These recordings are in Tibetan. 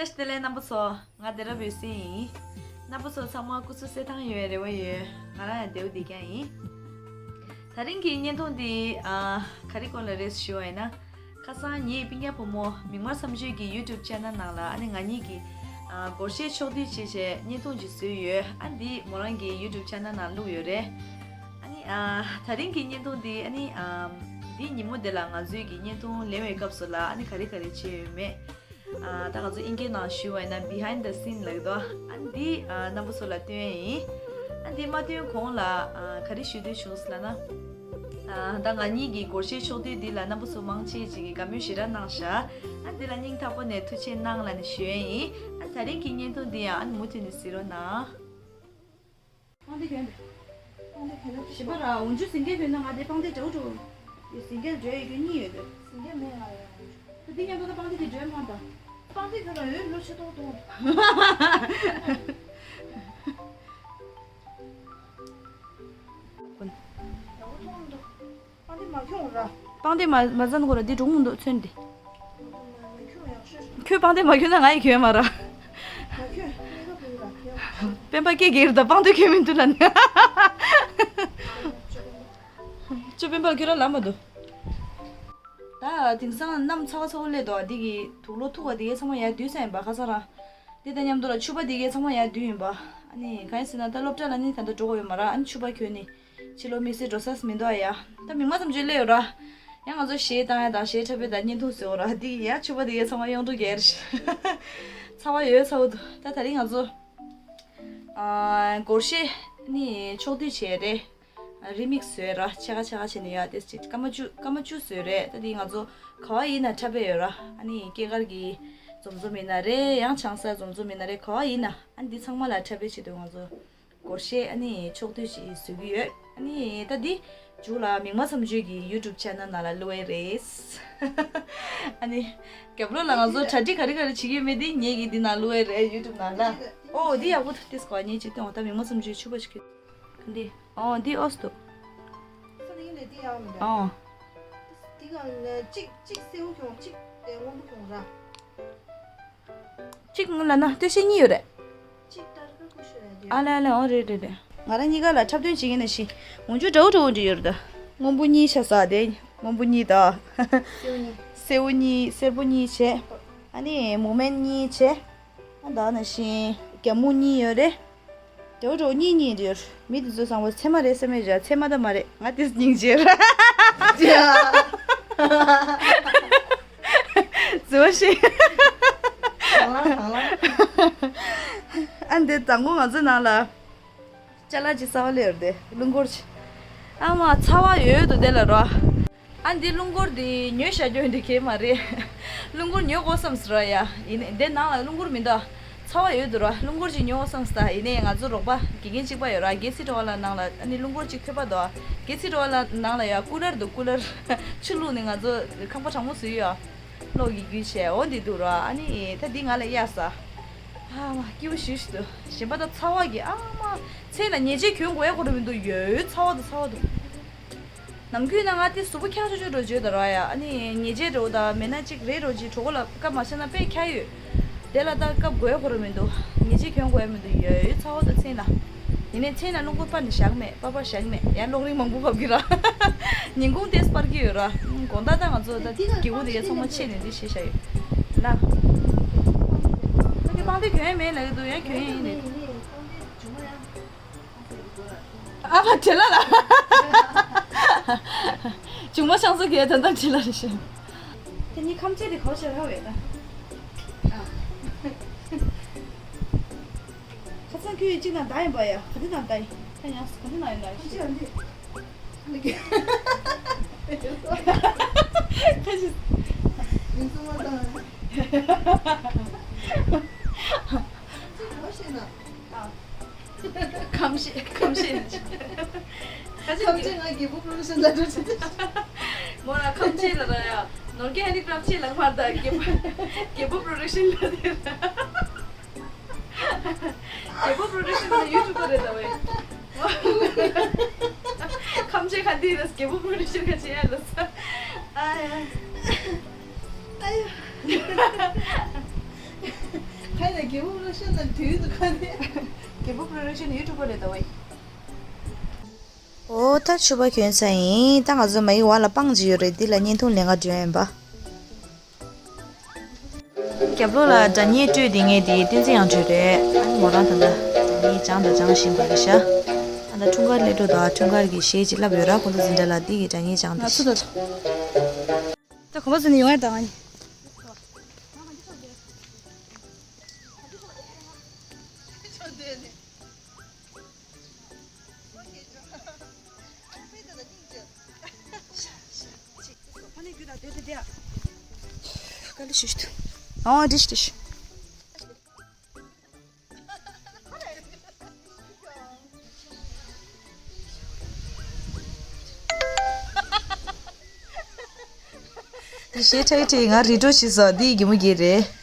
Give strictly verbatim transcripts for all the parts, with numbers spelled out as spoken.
བཀྲ་ཤིས་བདེ་ལེགས་རྣམ་པ་ཚོ། ང་བདེ་རབ་འོད་ཟེར་ཡིན། རྣམ་པ་ཚོ་ཚང་མ་སྐུ་གཟུགས་གསལ་ཐང་ཡོད་པའི་རེ་བ་ཡོད། ང་རང་ཡང་བདེ་པོ་བསྡད་ཀྱང་ཡིན། ད་རིང་གི་བརྙན་ཐུང་འདི་ཨ། ག་རེ་སྐོར་ལ་རེད་ཞུ་བ་ཡིན་ན། ཁ་སང་ངའི་སྤུན་ཀྱག་བུ་མོ་མིག་དམར་མཚམས་གཅོད་ཀྱི་YouTube channel ནང་ལ་ཨ་ནི་ང་གཉིས་ཀྱིས་ཨ། སྒོར་གཞས་ཕྱོགས་བསྡུས་བྱས་བྱས་བརྙན་ཐུང་ཅིག་བཟོས་ཡོད། ཨ་འདི་མོ་རང་གི་YouTube channel ནང་བླུགས་ཡོད་རེད། ཨ་ནི་ཨ། ད་རིང་གི་བརྙན་ཐུང་འདི་ཨ་ནི་ཨ། འདི་ཉིན་མོ་འདི་ལ་ང་ཚོའི་གི་བརྙན་ཐུང་ལེན་པའི་སྐབས་སུ་ལ་ཨ་ནི་ག་རེ་ག་རེ་བྱས་ཡོད་མེད། ཨ། ད་ང་ཚོ་དབྱིན་སྐད་ནང་ཞུ་བ་ཡིན་ན་behind the scene ལབ་ཀྱི་འདུག་ཨ་འདི་ཨ། རྣམ་པ་ཚོ་ལ་སྟོན་ཡ་ཡིན། ཨ་འདི་མ་སྟོན་གོང་ལ་ཨ། ག་རེ་ཞུ་འདོད་བྱུང་ཟེར་ལབ་ན། ཨ། ད་ང་གཉིས་ཀྱི་སྒོར་གཞས་ཕྱོགས་བསྡུས་འདི་ལ་རྣམ་པ་ཚོ་མང་ཆེ་ཅིག་གིས་དགའ་མོས་ཞེ་དྲག་གནང་ཤག་ཨ་འདི་ལ་སྙིང་ཐག་པ་ནས་ཐུགས་རྗེ་གནང་ལབ་ནས་ཞུ་ཡ་ཡིན། ཨ་ད་རིང་གི་བརྙན་ཐུང་འདི་ཡང་ཨ་ནི་མུ་མཐུད་ནས་གཟིགས་རོགས་གནང་། པང་གདན་གྱོན་པས། པང་གདན་གྱོན་ན་ཞིམ་པ་ར་འོན་ཆུ་ཟིང་གེ་གྱོན་ན་ང་དེ་པང་གདན་འདྲ་བོ་འདྲ་བོ། དེ་ཟིང་གེ་འདྲ་ཡོད་གྱོན་གཉིས་ཡོད་དེ། ཟིང་གེ་མེད་ང་ཡང་འོན་ཆུ། དེ་འདི་མཉམ་དུ་ད་པང་གདན་དེ་འདྲ་མ་འདྲ། པང་གདན་གྱོན་ན་འོད་ལོ་ཆེ་ཏོག་ཏོག་འདུག་ཡག་པོ་མཐོང་མི་འདུག་པང་གདན་མ་གྱོན་ར། པང་གདན་མ་མ་བཙལ་ནི་ཁོ་ར་འདི་གྲུང་མི་འདུག་ཚོན་འདི། མ་གྱོན་ཡག་ཤོས། ཁྱོད་པང་གདན་མ་གྱོན་ན་ང་ཡི་གྱོན་མ་ར། མ་གྱོན་མེད་པ་བུ་ར་ཡག། སྤེན་པ་སྐད་སྒེར་དང་པང་གདན་གྱོན་མི་འདུག་ལ་ནི། ཅོ་སྤེན་པ་ཁྱོད་ར་ལ་མ་འདུག་ད་དེང་སང་གནམ་ཚ་བ་ཚ་བོ་སླེབས་འདུག་འདི་གི་དུག་ལོག་ཐུག་པ་དེ་གའི་ཚང་མ་ཡར་བསྡུས་ས་ཡིན་པ་ཁ་སང་ར། དེ་དང་མཉམ་དུ་ལ་ཕྱུ་པ་དེ་གའི་ཚང་མ་ཡར་བསྡུས་ཡིན་པ། ཨ་ནི་གང་ཡིན་ཟེར་ན་ད་སློབ་གྲྭ་ལ་ནི་ད་ལྟ་འགྲོ་དགོས་ཡོད་མ་ར། ཨ་ནི་ཕྱུ་པ་གྱོན་ནི། ཕྱི་ལོགས་དམིགས་བསལ་འགྲོ་ས་མི་འདུག་ཨ་ཡ། ད་མིག་དམར་མཚམས་གཅོད་སླེབས་ཡོད་ར། ཡང་ང་ཚོ་གཞས་བཏང་ཡ་དང་གཞས་འཁྲབ་པའི་དང་བརྙན་ཐུང་བཟོས་ཡོད་ར། འདི་ཡ་ཕྱུ་པ་དེ་གའི་ཚང་མ་གཡུང་དྲུང་རྒྱལ་རེད། ཚ་བ་ཡོད་ཚ་བོ་འདུག་ད་ད་རིང་ང་ཚོ་ཨ། སྒོར་གཞས་ནི་ཕྱོགས་བསྡུས་བྱས་རེད། རི་མིག་སི་བཟོས་ར། ཆེ་ཁ་ཆེ་ཁ་བྱས་ནས་ཡ་དེ་ཅིག་སྐར་མ་བཅུ་སྐར་མ་བཅུ་བཟོས་རེད། ད་དེ་ང་ཚོ་ག་བ་ཡིན་ན་འཁྲབ་པའི་ཡོད་ར། ཨ་ནི་སྐྱེས་སྐར་གྱི་འཛོམས་འཛོམས་ཡིན་ན་རེད། ཡང་ཆང་ས་འཛོམས་འཛོམས་ཡིན་ན་རེད། ག་བ་ཡིན་ན་ཨ་ནི་འདི་ཚང་མ་ལ་འཁྲབ་པའི་ཆེད་དུ་ང་ཚོ་སྒོར་གཞས་ཨ་ནི་ཕྱོགས་བསྡུས་ཤིག་བཟོ་གི་ཡོད། ཨ་ནི་ད་འདི་མཇུག་ལ་མིག་དམར་མཚམས་གཅོད་ཀྱི་YouTube channel ནང་ལ་བླུག་ཡས་རེད། ཨ་ནི་རྒྱབ་ལོགས་ལ་ང་ཚོ་གྲ་སྒྲིག་ག་རེ་ག་རེ་བྱེད་ཀྱི་ཡོད་མེད་འདི་ངེད་ཀྱིས་འདི་ནང་བླུག་ཡས་རེད། YouTube ནང་ལ། ཨོ་འདི་ཡག་པོ་འདུག་དེ་སྐོར་ངས་ཅིག་སྟོན་བ། ད་མིག་དམར་མཚམས་གཅོད་ཕྱུ་པ་ཞིག་འདི། ཨོ་འདི་ཨོས་འདུག་ས་ནི་ལས་འདི་ཡག་མི་འདུག་ཨོ། འདི་ག་ནས་གཅིག་གཅིག་སེའུ་གྱོང་གཅིག་དེ་སྔོན་པོ་གྱོང་ར། གཅིག་ལ་ན་སྟོད་གཞས་གཉིས་ཡོད་རེད། གཅིག་ལྟར་ཀ་ཀུ་ཤུ་རེད་དེ། ཨ་ལེ་ཨ་ལེ། ཨོ་རེད་རེད་རེད། ང་རང་གཉིས་ཀ་ལ་འཁྲབ་སྟོན་བྱེད་མཁན་ནི་ཞིག་འོན་ཆུ་འདྲ་བོ་འདྲ་བོ་འདྲ་ཡོད་རེད་ད། སྔོན་པོ་གཉིས་ཆ་ས་དེ་སྔོན་པོ་གཉིས་དང་། སེའུ་གཉིས། སེའུ་གཉིས་སེར་པོ་གཉིས་བྱས། ཨ་ནི་མུ་མེན་གཉིས་བྱས། ཨ་ད་ནི་ཞིག་རྒྱ་མོ་གཉིས་ཡོད་རེད། འདྲ་བོ་འདྲ་བོ་གཉིས་གཉིས་རེད། མི་དེ་ཚོ་བཟང་པོ་ཚད་མ་རེད་བསམ་མེད་ར། ཚད་མ་ད་མ་རེད། ང་དེ་སྙིང་རྗེ་ར། ཛི་བ་ཤི། གང་ལ་གང་ལ། ཨ་འདི་དང་པོ་ང་ཚོའི་ནང་ལ་ཅ་ལག་ཅིག་གསར་པ་སླེབས་ཡོད་རེད་དེ། རླུང་འཁོར་ཅིག་ཨ་མ་ཚ་བ་ཡོད་འདུག་དེ་ལ་རོ། ཨ་འདི་རླུང་འཁོར་འདི་ཉོས་བཞག་རྒྱུ་འདི་གས་མ་རེད། རླུང་འཁོར་ཉོ་དགོས་བསམ་སོང་ར་ཡ། ཡིན་ནའི་འདི་ནང་ལ་རླུང་འཁོར་མི་འདུག་ཚ་བ་ཡོད་འདུག་ར། རླུང་འཁོར་ཅིག་ཉོ་དགོས་བསམ་སོང་། ད་ཡིན་ནའི་ང་ཚོ་རོགས་པ་དགེ་རྒན་གཅིག་པ་ཡོད་ར། སྒལ་ཚིགས་དྲོ་པ་ལ་ནང་ལ་ཨ་ནི་རླུང་འཁོར་ཅིག་ཐོད་པ་འདུག་སྒལ་ཚིགས་དྲོ་པ་ལ་ནང་ལ་ཡ་ཀུ་ལར་འདུག་ཀུ་ལར། ཆུ་བླུགས་ནས་ང་ཚོ་ཁང་པ་གྲང་མོ་བཟོས་ཡོད། གློག་གི་རྒྱུ་བྱས་འོ་འདི་འདུག་ར། ཨ་ནི་ད་འདི་ང་ལ་གཡར་ས། ཨ་མ་སྐྱིད་པོ་ཞེ་ཞིག་འདུག་གཞན་པ་ད་ཚ་བ་གི་ཨ་མ། མཚན་ལ་ཉལ་ཆས་གྱོན་དགོས་ཡ་གོ་ར་མི་འདུག་ཡོད་ཚ་བ་འདུག་ཚ་བ་འདུག་ནམ་རྒྱུན་ན་ང་དེ་གཟུགས་པོ་འཁྱག་ཆོག་ཆོག་འགྲོ་བརྗོད་ད་ར་ཡ། ཨ་ནི་ཉལ་ཆས་འགྲོ་དང་མེད་ན་གཅིག་རེད་འགྲོ་གཅིག་གྲོད་ཁོག་ལ་སྐབས་མ་བྱས་ན་དཔེ་འཁྱག་ཡོད། དེ་ལ་ད་སྐབས་དགོས་ཡ་གོ་ར་མི་འདུག་ཉལ་ཆས་གྱོན་དགོས་ཡ་མི་འདུག་ཡོད་ཚ་བ་འདུག་མཚན་ལ། ཡིན་ནའི་མཚན་ལ་རླུང་འཁོར་སྤར་ནས་བཞག་མེད། སྤར་སྤར་བཞག་མེད། ཡང་གློག་རིང་མང་པོ་བབས་ཀྱི་ར། ཉིན་གུང་དེ་སྤར་གྱི་ཡོད་ར། དགོང་དག་ད་ང་ཚོ་ད་སྒེའུ་ཁུང་དེ་ཚང་མ་ཕྱེ་ནས་འདི་བྱས་བཞག་ཡོད་ལ། ད་གི་པང་གདན་གྱོན་ཡ་མེད་ལབ་ཀྱི་འདུག་ཡང་གྱོན་ཡ་ཡིན་ནི། ཨ་ཕ་བྲེལ་ལ་ལ། ཆུང་མ་ཤང་ས་གི་ད་ལྟ་བྲེལ་ལ་རེ་ཞིག་དེ་ནི་ཁམས་ཆེ་དེ་གོ་ཤེས་ར་བས་ད། ཁ་སང་ཁྱོད་གཅིག་དང་ཟླ་ཡིན་པ་ཡ། ག་དེ་དང་ཟླ་ཡིན། ཁ་ཡང་ག་དེ་ན་ཡིན་ན་ཁམས་ཆེ་ལ་འདི། ཁ་ཆེ། ཡིན་གསུང་མ་དང་། གཅིག་གོ་ཤེས་ན། ཨ། ཁམས་ཤེས་ཁམས་ཤེས་ནི་ཅི། ཁམས་ཤེས་ང་རྒྱལ་པོ་པྲོ་ཌག་ཤན་ལ་འགྲོ་ཆེ། མོ་ལ་ཁམས་ཤེས་ལ་ར་ཡ། ནོར་གྱི་ཧ་ནི་ཀྲམ་ཤེས་ལ་མར་ད་རྒྱལ་པོ་རྒྱལ་པོ་པྲོ་ཌག་ཤན་ལ་དེ་ར། རྒྱལ་པོ་པྲོ་ཌག་ཤན་ལ་ཡུ་ཊུབ་པ་རེད་ད་བས། ཁམས་ཤེས་ཁ་དེ་ར་རྒྱལ་པོ་པྲོ་ཌག་ཤན་ཁ་ཆེ་ཡ་ལ་ས། ཨ་ཡ། ཨ་ཡ། ཁ་ནས་རྒྱལ་པོ་བློ་ཤོད་ན་དུས་དུ་ཁ་ནས། རྒྱལ་པོ་བློ་ཤོད་ན་ཡུ་ཊུབ་པ་རེད་ད་ཝེ། ཨོ་ད་ཕྱུ་པ་གྱོན་ཚར་ཡིན། ད་ང་ཚོ་མ་ཡི་བ་ལ་སྤང་ཅིག་ཡོད་རེད། འདི་ལ་བརྙན་ཐུང་ལེན་ག་འགྲོ་ཡིན་པ། རྒྱབ་ལོགས་ལ་སྒྲ་སྙན་སྤྲོད་བསྡད་མཁན་དེ་བསྟན་འཛིན་དབྱངས་སྒྲོན་རེད། ཨ་ནི་མོ་རང་ད་ལྟ་སྒྲ་སྙན་སྦྱངས་དང་སྦྱང་བཞིན་པ་རེད་ཤག་ཨ་ད་འཁྲུངས་སྐར་སླེབས་འགྲོ་དང་འཁྲུངས་སྐར་གྱི་གཞས་ཅིག་ལབ་ཡོད་ར། ཁོང་ཚོ་འཛིན་གྲྭ་ལ་འདི་གི་སྒྲ་སྙན་སྦྱངས་ང་ཚོ་དང་། ད་གོམ་པ་ཟིན་ནས་ཡོང་ཡ་དང་ཨ་ནི། ཨ་ནི་རྒྱུ་དང་སྡོད་དེ་དེ་ཨ། དཀའ་ལས་ཞུ་ཞུ་ཐུབ། ཨ་འདྲི་ཞུ་འདྲི་ཞུ། འདི་ཞེ་ཁྲ་ཁྲི་ང་རི་ཀྲོ་ཞིག་བཟོ་འདི་གི་མུ་གེ་རེད།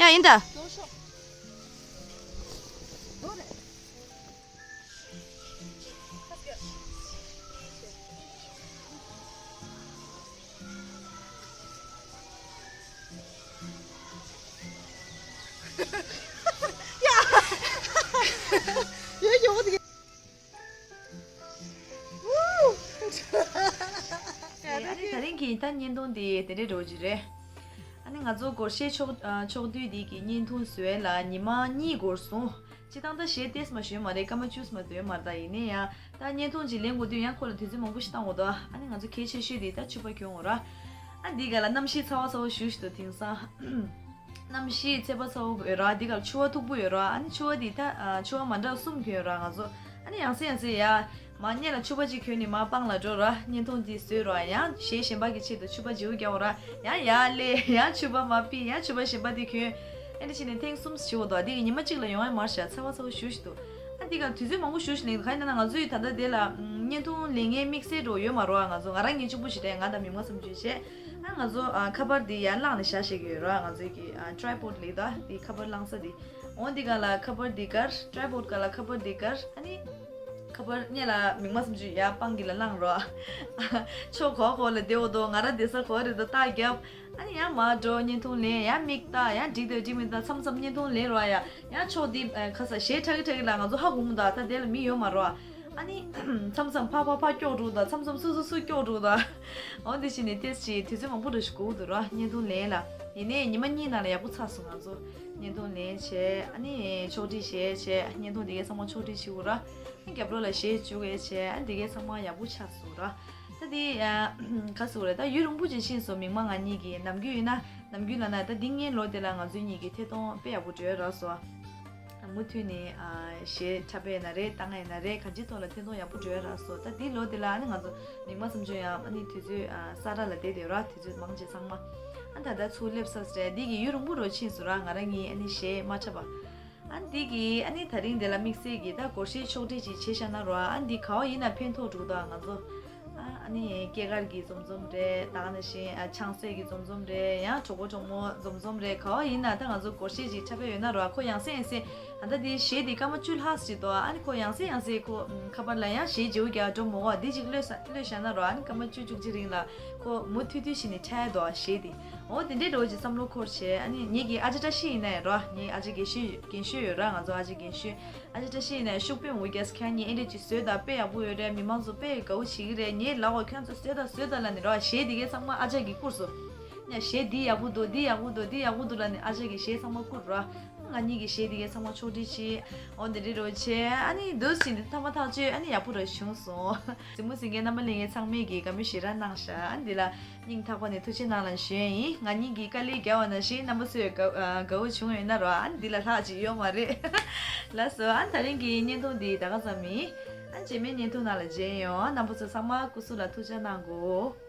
ཡ་ཡིན་ད། ད་རིང་གི་ད་བརྙན་ཐུང་འདི་དེ་འདྲའི་འགྲོ་གི་རེད། ཨ་ནི་ང་ཚོ་སྒོར་གཞས་ཕྱོགས་ཕྱོགས་བསྡུས་འདི་གི་བརྙན་ཐུང་བཟོས་ལ་ཉི་མ་གཉིས་འགོར་སོང་། སྤྱིར་བཏང་ད་གཞས་ཏོག་ཙམ་ཞུས་མ་རེད། སྐར་མ་བཅུ་ཙམ་འདོན་མ་རེད། ད་ཡིན་ནའི་ཡང་ད་བརྙན་ཐུང་ཅིག་ལེན་དགོས་དུས་ཡང་ཁོ་ལ་དུས་ཚོད་མང་པོ་ཞིག་བཏང་དགོས་འདུག་ཨ་ནི་ང་ཚོ་གལ་ཆེ་ཤོས་འདི་ད་ཕྱུ་པ་གྱོན་དགོས་ར། ཨ་འདི་ག་ལ་གནམ་གཤིས་ཚ་བ་ཚ་བོ་ཞུ་ཞིག་འདུག་དེང་སང་། གནམ་གཤིས་ཚ་བ་ཚ་བོ་ཡོད་ར། འདི་ག་ལ་ཕྱུ་པ་མཐུག་པོ་ཡོད་ར། ཨ་ནི་ཕྱུ་པ་འདི་ད་ཨ་ཕྱུ་པ་མ་འདྲ་བ་གསུམ་གྱོན་ཡོད་ར་ང་ཚོ། ཨ་ནི་ཡང་སེ་ཡང་སེ་ཡ། མ་སྔོན་ལ་ཕྱུ་པ་གཅིག་གྱོན་ནས་མ་སྤང་ལ་འགྲོ་ར། བརྙན་ཐུང་འདི་བཟོས་ར། ཡང་གཞས་གཞན་པ་གི་ཆེད་དུ་ཕྱུ་པ་བརྗེ་པོ་རྒྱག་ར། ཡང་ཡར་སླེབས་ཡང་ཕྱུ་པ་མ་ཕུད། ཡང་ཕྱུ་པ་གཞན་པ་འདི་གྱོན། ཨ་ནི་བྱས་ནས་ཐེངས་གསུམ་བྱེད་དགོས་འདུག་འདི་གི་ཉི་མ་གཅིག་ལ་ཡོང་ཡ་མ་རེད་ཤག་ཚ་བ་ཚ་བོ་ཞུ་ཞིག་འདུག་ཨ་འདི་ག་དུས་ཚོད་མང་པོ་ཞུ་ཞིག་ལེན་འདུག་ག་ཡིན་ན་ང་ཚོ་ཡི་ད་ལྟ་དེ་ལ་བརྙན་ཐུང་ལེན་མཁན་དམིགས་བསལ་འགྲོ་ཡོད་མ་རེད། ང་ཚོ་ང་རང་ཉིད་གཅིག་པུ་ཞིག་རེད། ང་དང་མི་མང་གསུམ་བཅས་བྱས། ཨ་ང་ཚོ་ཨ་ཁ་པར་འདི་ཡར་བླངས་ནས་བཞག་བཞག་གི་ཡོད་ར། ང་ཚོའི་གི་ཨ་ཊི་རའི་པོཌ་ལབ་ད་འདི་ཁ་པར་བླངས་ས་འདི། འོ་འདི་ག་ལ་ཁ་པར་འདི་གར་ཊི་རའི་པོཌ་ག་ལ་ཁ་པར་འདི་གར་ཨ་ནི། ཁ་པར་སྔོན་ལ་མི་མང་གསུམ་བཅས་ཡར་སྤང་གི་ལ་བླངས་ར། ཕྱོགས་ག་བ་ག་བ་ལ་བསྡད་འོ་དོ། ང་རང་བསྡད་ས་ག་བ་རེད་དོ། རྟགས་རྒྱབ། ཨ་ནི་ཡང་མར་འགྲོ། བརྙན་ཐུང་ལེན། ཡང་མིག་ལྟ། ཡང་འགྲིག་དང་འགྲིག་མི་འདུག་མཚམས་མཚམས་བརྙན་ཐུང་ལེན་ར་ཡ། ཡང་ཕྱོགས་འདི་ཨ་ཁ་ས་གཞས་ཁྲ་གི་ཁྲ་གི་ལ་ང་ཚོ་ཧ་གོ་མི་འདུག་ད་དེ་ལ་མི་ཡོད་མ་རེད། ཨ་ནི་མཚམས་མཚམས་ཕར་ཕར་ཕར་ཀྱོག་འགྲོ་དང་མཚམས་མཚམས་སུ་སུ་སུ་ཀྱོག་འགྲོ་དང་། འོ་འདི་བྱས་ནས་ཏོག་ཙམ་དུས་ཚོད་མང་པོ་འདྲ་ཞིག་འགོར་འདུག་ར། བརྙན་ཐུང་ལེན་ལ། ཡིན་ནའི་ཉི་མ་གཉིས་ནང་ལ་ཡག་པོ་ཚར་སོང་། ང་ཚོ་བརྙན་ཐུང་ལེན་བྱས། ཨ་ནི་ཕྱོགས་སྒྲིག་བྱས་བྱས། བརྙན་ཐུང་འདི་གའི་ཚང་མ་ཕྱོགས་སྒྲིག་བྱེད་དགོས་ར། རྒྱབ་ལོགས་ལ་གཞས་བཅུག་གི་བྱས། ཨ་འདི་གའི་ཚང་མ་ཡག་པོ་ཆགས་སོང་ར། ད་འདི་ཨ་ག་ཟེར་དགོས་རེད། ད་ཡུན་རིང་པོ་ཅིག་ཕྱིན་སོང་། མི་མང་ང་གཉིས་ཀྱིས། ནམ་རྒྱུན་ཡིན་ན་ནམ་རྒྱུན་ལ་ན་ད་འདི་སྔོན་ལོ་དེ་ལ་ང་ཚོ་གཉིས་ཀྱི་ཐད་གཏོང་དཔེ་ཡག་པོ་འགྲོ་ཡ་རག་སོང་། མུ་མཐུད་ནས་ཨ་གཞས་འཁྲབ་པ་ཡིན་ན་རེད། ལྟ་ང་ཡིན་ན་རེད། གང་ཅིའི་ཐོག་ལ་ཐད་གཏོང་ཡག་པོ་འགྲོ་ཡ་རག་སོང་། ད་འདི་ལོ་འདི་ལ་ཨ་ནི་ང་ཚོ་མི་མང་གསུམ་བཅས་ཡང་ཨ་ནི་དུས་ཚོད་ཨ་གསར་ར་ལ་བསྡད་བསྡད་ར། དུས་ཚོད་མང་ཆེ་ཚང་མ་ཨ་ད་ལྟ་ཚུར་སླེབས་ས་རེད། འདི་གི་ཡུན་རིང་པོ་རུ་ཕྱིན་སོང་ར། ང་རང་གཉིས་ཨ་ནི་གཞས་མ་འཁྲབ་པ། ཨ་ནི་འདི་གི་ཨ་ནི་ད་རིང་འདི་ལ་དམིགས་བསལ་གྱི་ད་སྒོར་གཞས་ཕྱོགས་སྒྲིག་ཅིག་བྱས་བཞག་ན་ར། ཨ་ནི་འདི་ག་བ་ཡིན་ན་ཕན་ཐོགས་འགྲོ་གི་འདུག་ང་ཚོ། ཨ་ནི་སྐྱེས་སྐར་གྱི་འཛོམས་འཛོམས་རེད། ད་ག་ནང་བཞིན་ཨ་ཆང་སའི་གི་འཛོམས་འཛོམས་རེད། ཡང་གྲོགས་པོ་གྲོགས་མོ་འཛོམས་འཛོམས་རེད། ག་བ་ཡིན་ན་ད་ང་ཚོ་སྒོར་གཞས་ཅིག་འཁྲབ་པ་ཡོད་ན་ར། ཁོ་ཡང་སེ་ཡང་སེ་ཨ་ད་འདི་གཞས་འདི་སྐར་མ་བཅུ་ལྷག་ཅིག་འདུག་ཨ་ནི་ཁོ་ཡང་སེ་ཡང་སེ་ཁོ་ཁ་པར་ལ་ཡང་གཞས་བརྗེ་པོ་རྒྱག་འགྲོ་མོ་ག་འདི་ཅིག་གློད་ས་གློད་བཞག་ན་ར། ཨ་ནི་སྐར་མ་བཅུ་བཅུ་གཅིག་རིང་ལ་ཁོ་མུ་མཐུད་མཐུད་བྱས་ནས་འཁྲབ་འདུག་གཞས་འདི། འོ་དེ་འདྲའི་འདྲ་བོ་ཅིག་བསམ་བློ་འཁོར་བྱས། ཨ་ནི་ངེད་ཀྱི་ཨ་ཅག་བཀྲ་ཤིས་ཡིན་ན་ཡང་ར། ངའི་ཨ་ཅག་རྒན་ཤོས་རྒན་ཤོས་ཡོད་ར། ང་ཚོ་ཨ་ཅག་རྒན་ཤོས། ཨ་ཅག་བཀྲ་ཤིས་ཡིན་ན་ཡང་ཤུགས་དཔེ་མོ་རྒྱས། ཁྱེད་གཉིས་ཨེ་འདྲ་ཅིག་བཟོས་དང་དཔེ་ཡག་པོ་ཡོད་རེད། མི་མང་ཚོ་དཔེ་དགའ་བོ་བྱེད་ཀྱི་རེད། ངས་ལབ་པ་ཁྱོད་ཚོ་བཟོས་དང་བཟོས་དང་ལབ་ནས་ར། གཞས་འདི་གའི་ཚང་མ་ཨ་ཅག་གིས་བསྐུར་སོང་། ཡ་གཞས་འདི་ཡག་པོ་འདུག་འདི་ཡག་པོ་འདུག་འདི་ཡག་པོ་འདུག་ལབ་ནས་ཨ་ཅག་གིས་གཞས་ཚང་མ་བསྐུར་ར། ང་གཉིས་ཀྱི་གཞས་དེ་གའི་ཚང་མ་ཕྱོགས་སྒྲིག་བྱས། འོ་དེ་འདྲ་རོ་བྱས། ཨ་ནི་འདུག་སེ་འདི་ཐ་མ་ཐག་ཆོད། ཨ་ནི་ཡག་པོ་ར་བྱུང་སོང་། གཟིགས་མོ་གཟིགས་མཁན་རྣམ་པ་ལྷན་རྒྱས་ཚང་མས་ཀྱིས་དགའ་མོས་ཞེ་དྲག་གནང་ཤག་ཨ་ནི་འདི་ལ་སྙིང་ཐག་པ་ནས་ཐུགས་རྗེ་གནང་ལ་ཞུ་ཡ་ཡིན། ང་གཉིས་ཀྱིས་དཀའ་ལས་བརྒྱབ་པ་ནང་བཞིན་རྣམ་པ་ཚོས་དགའ་ཨ་དགའ་བོ་བྱུང་ཡོད་ན་རོ། ཨ་ནི་འདི་ལ་ལྷག་ཅིག་ཡོད་མ་རེད། ལགས་སོ། ཨ་ནི་ད་རིང་གི་བརྙན་ཐུང་འདི་ད་ག་ཙམ་ཡིན། ཨ་ནི་རྗེས་མའི་བརྙན་ཐུང་ནང་ལ་མཇལ་ཡོང་། རྣམ་པ་ཚོ་ཚང་མ་སྐུ་གཟུགས་ལ་ཐུགས་ཅག་གནང་གོ།